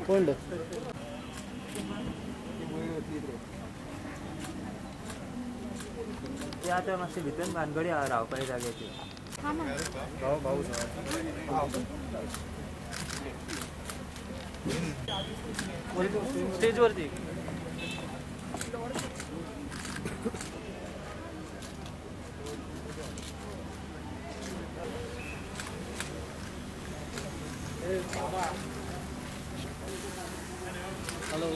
कोण ते आतां मातशें भितर भानगडी आहा रावपाच्या जाग्याची. भाऊ भाऊ स्टेजवरती हॅलो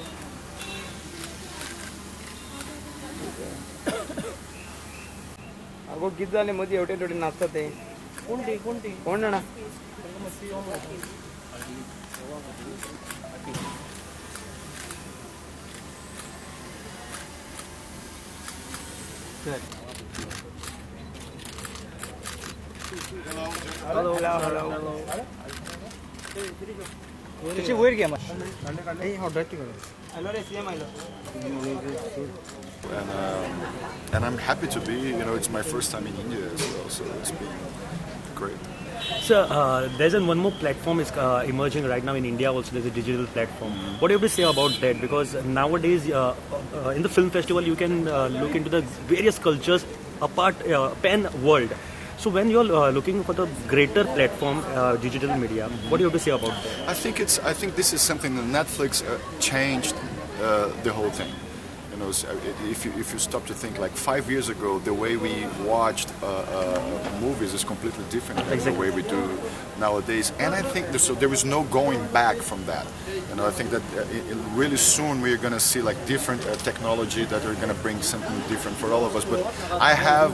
अगो कितें जालें मदीं हेवटेन तेवटेन नाचता ते कोण ती कोण ती कोण जाणा. Hello hello hello तशी वयर घे मातशें. हांव ड्रायव्ह करूं. आयलो रे सीएम आयलो. And I'm happy to be, you know, it's my first time in India as well, so it's been great. So there's one more platform is emerging right now in India also. There's a digital platform. What do you have to say about that? Because nowadays in the film festival you can look into the various cultures apart pan world. So when you're looking for the greater platform, digital media, what do you have to say about that? I think this is something that Netflix changed the whole thing. You know, if you stop to think, like 5 years ago, the way we watched movies is completely different than Exactly. the way we do nowadays. And I think so there is no going back from that. You know, I think that really soon we are going to see like different technology that are going to bring something different for all of us. But I have,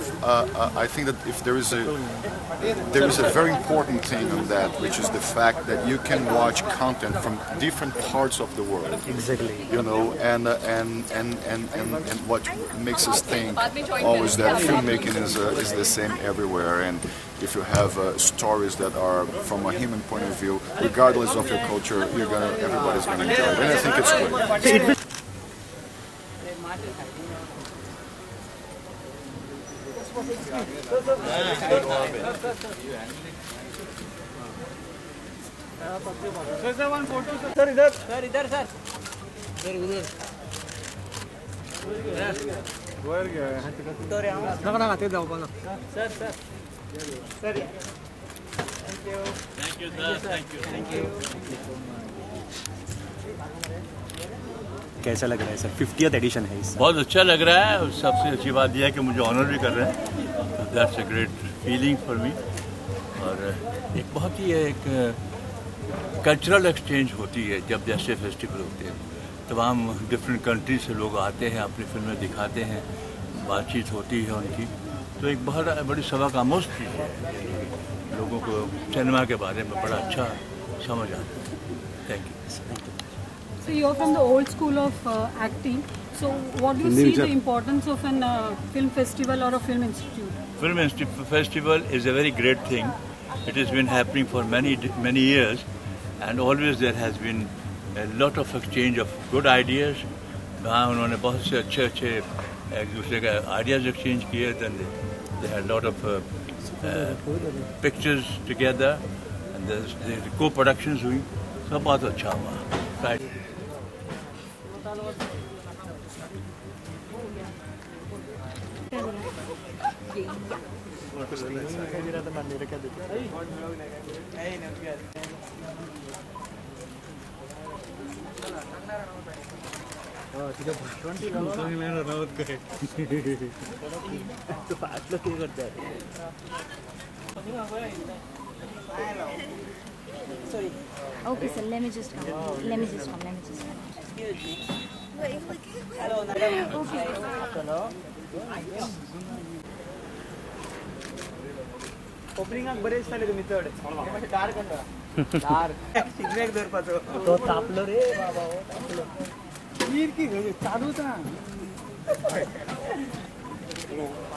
I think that if there is a very important thing on that, which is the fact that you can watch content from different parts of the world. Exactly. You know, and what makes us think always that filmmaking is the same everywhere, and if you have stories that are from a human point of view, regardless of your culture, everybody's gonna enjoy it, and I think it's great. Sir one photo sir इधर sir इधर sir sir उधर वयर घे. नाका नाका ते जावपा ना. Sir sir sir thank you. Thank you sir. Thank you. Thank you. कैसा लग रहा है सर? 50th edition है इस. बहुत अच्छा लग रहा है और सबसे अच्छी बात यह है कि मुझे ऑनर भी कर रहे हैं. That's a great feeling for me. और एक बहुत ही एक कल्चरल एक्सचेंज होती है जब जैसे फेस्टिवल होते हैं. तमाम डिफरेंट कंट्री से लोग आते हैं, अपनी फिल्में दिखाते हैं, बातचीत होती है उनकी. तो एक बहुत बड़ी सबक आमोज चीज़ है, लोगों को सिनेमा के बारे में बड़ा अच्छा समझ आता है. Thank you. So you're from the old school of acting. So what do you see the importance of an film festival or a film institute? Film festival is a very great thing. It has been happening for many, many years, and always there has been a lot of exchange of good ideas. वहाँ उन्होंने बहुत से अच्छे अच्छे एक दूसरे का ideas exchange किए. Then they had lot of pictures together and co productions हुई. सब बहुत अच्छा हुआ. Okay, sir, let me just come. Let me just come. Let me just come. Okay. ओपनिंगाक बरें दिसताले तुमी चड मातशें डार्क आसा. डार्क शिगम्याक दवरपाचो तो तापलो रे बाबा, हो तापलो. की चालूच ना.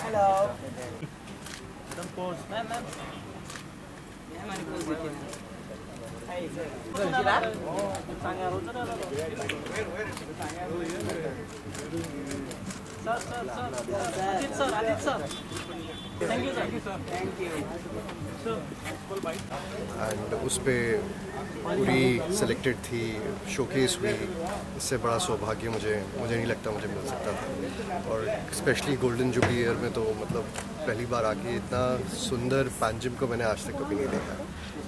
Hello ma'am ma'am ma'am आनी पोज दिली. Hi sir. Sir sir sir Ajit sir, Ajit sir, thank you sir, thank you. And उस पर पूरी सिलेक्टेड थी, शोकेस हुई। इससे बड़ा सौभाग्य मुझे मुझे नहीं लगता मुझे मिल सकता था। और स्पेशली गोल्डन जुबली ईयर में तो मतलब पहली बार आके इतना सुंदर पैंजिम को मैंने आज तक कभी नहीं देखा।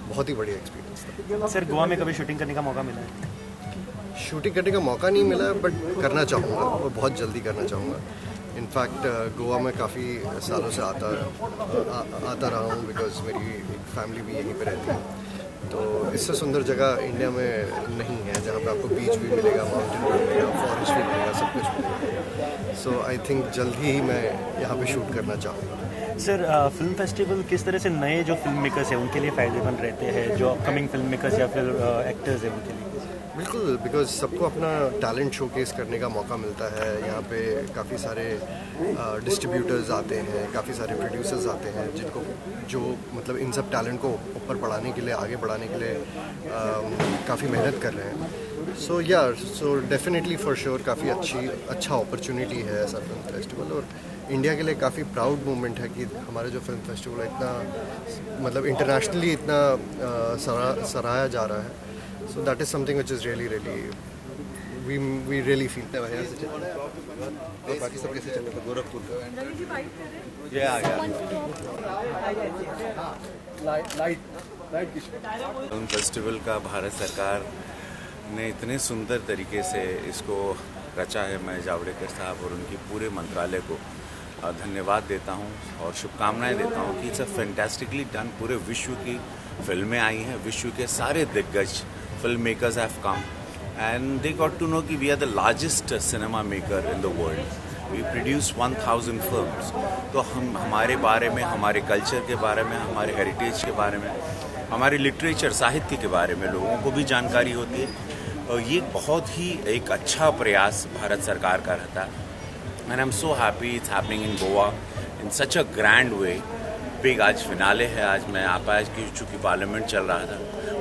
बहुत ही बढ़िया एक्सपीरियंस था। सर, गोवा में कभी शूटिंग करने का मौका मिला है? शूटिंग करने का मौका नहीं मिला, बट करना चाहूँगा और बहुत जल्दी करना चाहूँगा। इनफैक्ट गोवा में काफ़ी सालों से आता रहा हूँ, because मेरी एक फैमिली भी यहीं पे रहती है। तो इससे सुंदर जगह इंडिया में नहीं है, जहाँ पे आपको बीच भी मिलेगा, माउंटेन भी मिलेगा, फॉरेस्ट भी मिलेगा, सब कुछ मिलेगा। सो I think जल्द ही मैं यहाँ पे शूट करना चाहूँगा। सर, फिल्म फेस्टिवल किस तरह से नए जो फिल्म मेकर्स हैं उनके लिए फ़ायदेमंद रहते हैं, जो अपकमिंग फिल्म मेकर्स या फिर एक्टर्स हैं उनके लिए? बिल्कुल, because सबको अपना टैलेंट शोकेस करने का मौका मिलता है। यहाँ पे काफ़ी सारे डिस्ट्रीब्यूटर्स आते हैं, काफ़ी सारे प्रोड्यूसर्स आते हैं, जिनको जो मतलब इन सब टैलेंट को ऊपर बढ़ाने के लिए, आगे बढ़ाने के लिए काफ़ी मेहनत कर रहे हैं। सो यार, सो डेफिनेटली फॉर श्योर काफ़ी अच्छा अपॉर्चुनिटी है ऐसा फिल्म फेस्टिवल। और इंडिया के लिए काफ़ी प्राउड मोमेंट है कि हमारा जो फिल्म फेस्टिवल है इतना मतलब इंटरनेशनली इतना सराहा जा रहा है। So that is something which is really really we really feel. और बाकी सब कैसे चल रहा था गोरखपुर का? ये आ गया लाइट लाइट फिल्म फेस्टिवल का भारत सरकार ने इतने सुंदर तरीके से इसको रचा है। मैं जावड़ेकर साहब और उनके पूरे मंत्रालय को धन्यवाद देता हूँ और शुभकामनाएं देता हूँ कि it's a fantastically done. पूरे विश्व की फिल्में आई हैं, विश्व के सारे दिग्गज film makers have come and they got to know कि we are the largest cinema maker in the world. We produce 1000 films. तो हम हमारे बारे में, हमारे कल्चर के बारे में, हमारे हेरिटेज के बारे में, हमारे लिटरेचर साहित्य के बारे में लोगों को भी जानकारी होती है। और ये बहुत ही एक अच्छा प्रयास भारत सरकार का रहता है। And I am so happy it's happening in Goa in such a grand way. Big आज फिनाले है। आज मैं आ पाया कि चूँकि पार्लियामेंट चल रहा था,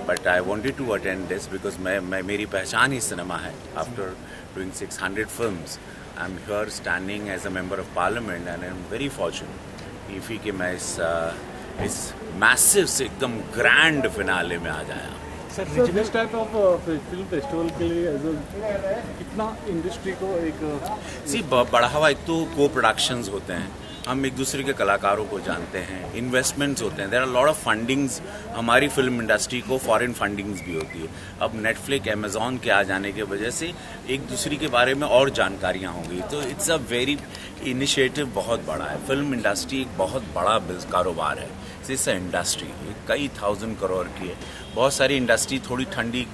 but I wanted to attend this because मैं मेरी पहचान ही cinema Hai. After doing 600 films I am here standing as a member of parliament and I am very fortunate IFFI K मैं इस मैसिव से एकदम grand finale में आ जाया। Sir, this type of film festival K लिए कितना industry को एक C बढ़ावा, एक तो को प्रोडक्शंस होते हैं, हम एक दूसरे के कलाकारों को जानते हैं, इन्वेस्टमेंट्स होते हैं, there are lot of fundings. हमारी फिल्म इंडस्ट्री को फॉरेन फंडिंग्स भी होती है। अब नेटफ्लिक्स, अमेजॉन के आ जाने की वजह से एक दूसरे के बारे में और जानकारियाँ होंगी। तो it's a very initiative बहुत बड़ा है। फिल्म इंडस्ट्री एक बहुत बड़ा कारोबार है। It's a industry कई 1000 करोड़ की है। बहुत सारी इंडस्ट्री थोड़ी ठंडी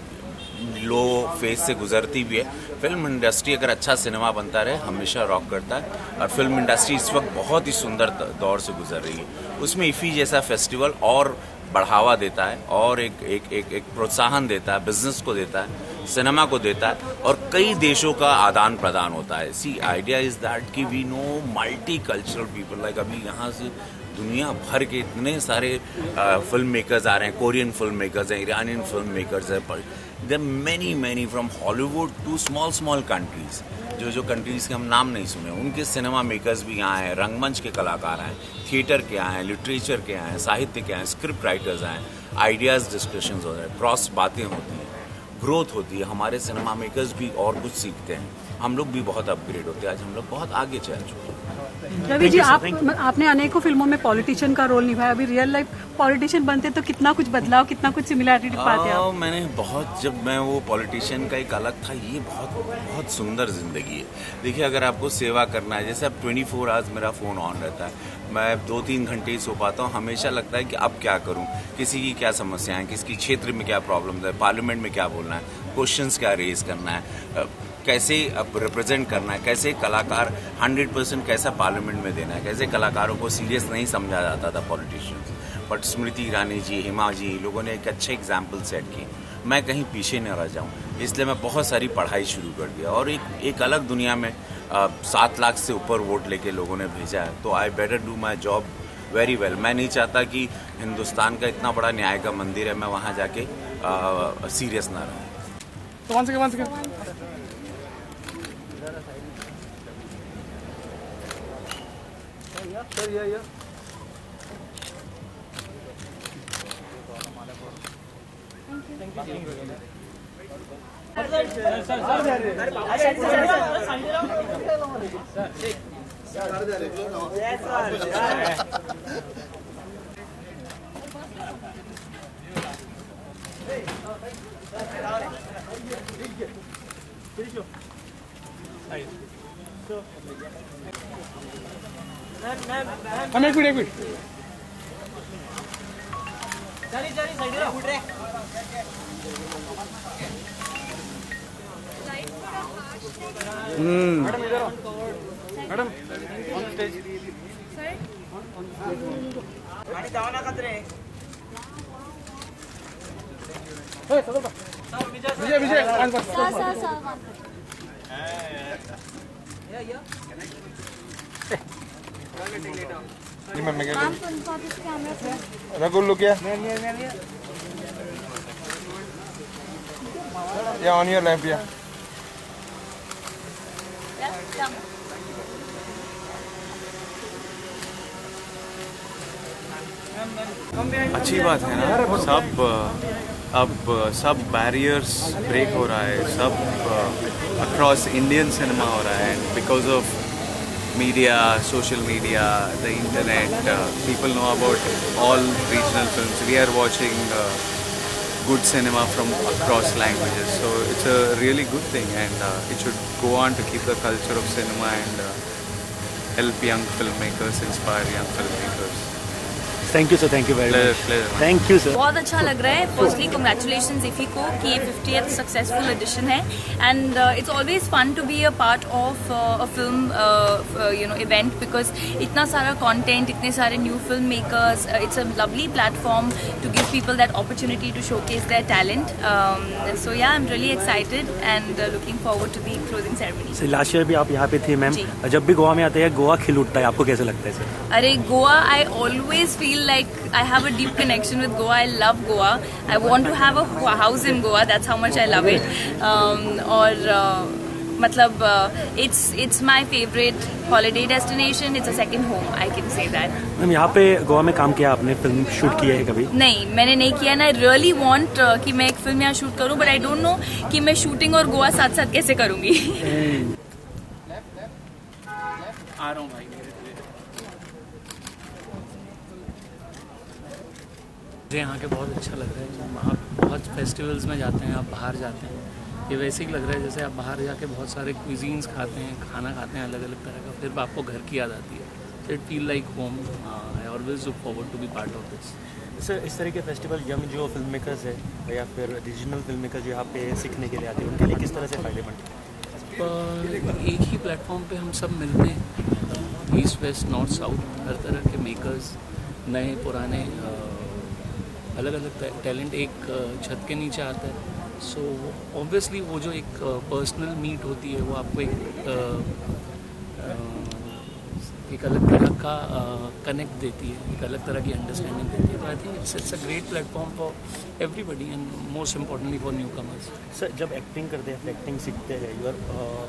लो फेज से गुजरती भी है। फिल्म इंडस्ट्री अगर अच्छा सिनेमा बनता रहे हमेशा रॉक करता है। और फिल्म इंडस्ट्री इस वक्त बहुत ही सुंदर दौर से गुजर रही है। उसमें इफ़ी जैसा फेस्टिवल और बढ़ावा देता है और एक एक एक, एक प्रोत्साहन देता है, बिजनेस को देता है, सिनेमा को देता है और कई देशों का आदान प्रदान होता है। सी आइडिया is that कि we know multi cultural people. Like अभी यहाँ से दुनिया भर के इतने सारे फिल्म मेकर्स आ रहे हैं, कोरियन फिल्म मेकर्स हैं, ईरानियन फिल्म मेकर्स हैं, there many many from Hollywood to small small countries, जो जो कंट्रीज़ के हम नाम नहीं सुने उनके सिनेमा मेकर्स भी यहाँ आए, रंगमंच के कलाकार आए, थिएटर के आए, लिटरेचर के आए, साहित्य के आए, स्क्रिप्ट राइटर्स आए, आइडियाज़ डिस्कशंस हो रहे हैं, क्रॉस बातें होती हैं, ग्रोथ होती है। हमारे सिनेमा मेकर्स भी और कुछ सीखते हैं, हम लोग भी बहुत अपग्रेड होते हैं। आज हम लोग बहुत आगे चल चुके हैं। रवि जी, आपने अनेकों फिल्मों में पॉलिटिशियन का रोल निभाया। अभी रियल लाइफ पॉलिटिशियन बनते तो कितना कुछ बदलाव, कितना कुछ सिमिलैरिटी पाते हैं? मैंने बहुत, जब मैं वो पॉलिटिशियन का एक अलग था, ये बहुत बहुत सुंदर जिंदगी है। देखिए, अगर आपको सेवा करना है, जैसे अब 24 आवर्स मेरा फ़ोन ऑन रहता है, मैं 2-3 घंटे ही सो पाता हूँ। हमेशा लगता है कि अब क्या करूँ, किसी की क्या समस्या है, किसकी क्षेत्र में क्या प्रॉब्लम है, पार्लियामेंट में क्या बोलना है, क्वेश्चंस क्या रेज करना है, कैसे अब रिप्रेजेंट करना है, कैसे कलाकार 100% कैसा पार्लियामेंट में देना है, कैसे कलाकारों को सीरियस नहीं समझा जाता था पॉलिटिशियंस। बट स्मृति ईरानी जी, हेमा जी, लोगों ने एक अच्छे एग्जाम्पल सेट किए। मैं कहीं पीछे न रह जाऊँ, इसलिए मैं बहुत सारी पढ़ाई शुरू कर दिया। और एक अलग दुनिया में 7 लाख से ऊपर वोट लेके लोगों ने भेजा है, तो I better do my job very well. मैं नहीं चाहता कि हिंदुस्तान का इतना बड़ा न्याय का मंदिर है, मैं वहाँ जाके सीरियस ना रहूँ। तो one second. Sir, yeah. Thank you. हम एक मिनट मैडम इधर आओ। Madam on stage. Vijay Vijay sir sir Raghul look here. Yeah, on your left, yeah. अच्छी बात है ना, सब अब सब बैरियर्स ब्रेक हो रहा है, सब अक्रॉस इंडियन सिनेमा हो रहा है because of media, social media, the internet, people know about all regional films. We are watching good cinema from across languages, so it's a really good thing, and it should go on to keep the culture of cinema and help young filmmakers, inspire young filmmakers. Thank you sir, thank you very much. Thank you sir. बहुत अच्छा लग रहा है। Firstly congratulations इफ़ी को कि ये 50th successful edition Hai, and it's always fun to be a part of a film you know event, because इतना सारा content, इतने सारे new film makers, it's a lovely platform to give people that opportunity to showcase their talent. So yeah I am really excited and looking forward to the closing ceremony. Sir last year भी आप यहाँ pay थी ma'am, जब भी गोवा में आते हैं गोवा खिल उठता है, आपको कैसे लगता है सर? अरे Goa, I always feel like I have a deep connection with Goa. I love Goa. I want to have a house in Goa. That's how much I love it. और मतलब it's my favorite holiday destination. It's a second home. I can say that. Ma'am यहाँ pay Goa में काम किया आपने, film shoot किया है कभी? नहीं, मैंने नहीं किया ना। I really want कि मैं एक फिल्म यहाँ शूट करूँ, but I don't know कि मैं शूटिंग और गोवा साथ साथ कैसे करूँगी। आ रहा हूँ भाई। मुझे यहाँ के बहुत अच्छा लग रहा है। आप बहुत फेस्टिवल्स में जाते हैं, आप बाहर जाते हैं, ये वैसे ही लग रहा है जैसे आप बाहर जाके बहुत सारे क्विजीन्स खाते हैं, खाना खाते हैं अलग अलग तरह का, फिर आपको घर की याद आती है। It feel like home. I always look forward to be part of this. Sir इस तरह के फेस्टिवल यंग जो फिल्म मेकर्स है या फिर रीजनल फिल्म मेकर्स जो यहाँ पे सीखने के लिए आते हैं, उनके लिए किस तरह से फ़ायदेमंद है? एक ही प्लेटफॉर्म पर हम सब मिलते हैं, ईस्ट वेस्ट नॉर्थ साउथ, हर तरह के मेकर्स, नए पुराने, अलग अलग टैलेंट एक छत के नीचे आता है। सो ऑब्वियसली वो जो एक पर्सनल मीट होती है वो आपको एक अलग तरह का कनेक्ट देती है, एक अलग तरह की अंडरस्टैंडिंग देती है। तो I think it's a great platform for everybody and most importantly for newcomers. Sir जब एक्टिंग करते हैं, एक्टिंग सीखते हैं, you are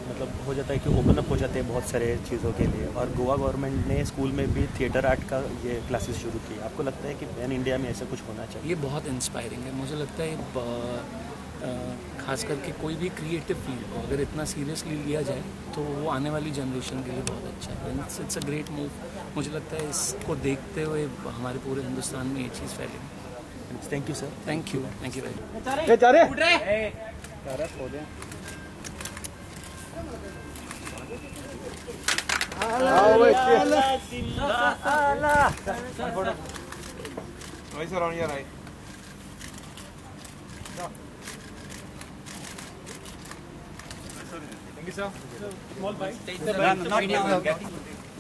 मतलब हो जाता है कि ओपन अप हो जाते हैं बहुत सारे चीज़ों के लिए, और गोवा गवर्नमेंट ने स्कूल में भी थिएटर आर्ट का ये क्लासेस शुरू की, आपको लगता है कि पैन इंडिया में ऐसा कुछ होना चाहिए? ये बहुत इंस्पायरिंग है। मुझे लगता है खास करके कोई भी क्रिएटिव फील्ड को अगर इतना सीरियसली लिया जाए तो वो आने वाली जनरेशन के लिए बहुत अच्छा है। It's a great move. मुझे लगता है इसको देखते हुए हमारे पूरे हिंदुस्तान में ये चीज़ फैलेगी। Thank you sir. Thank you, thank you very much. Thank you, sir. Small bite. Not now.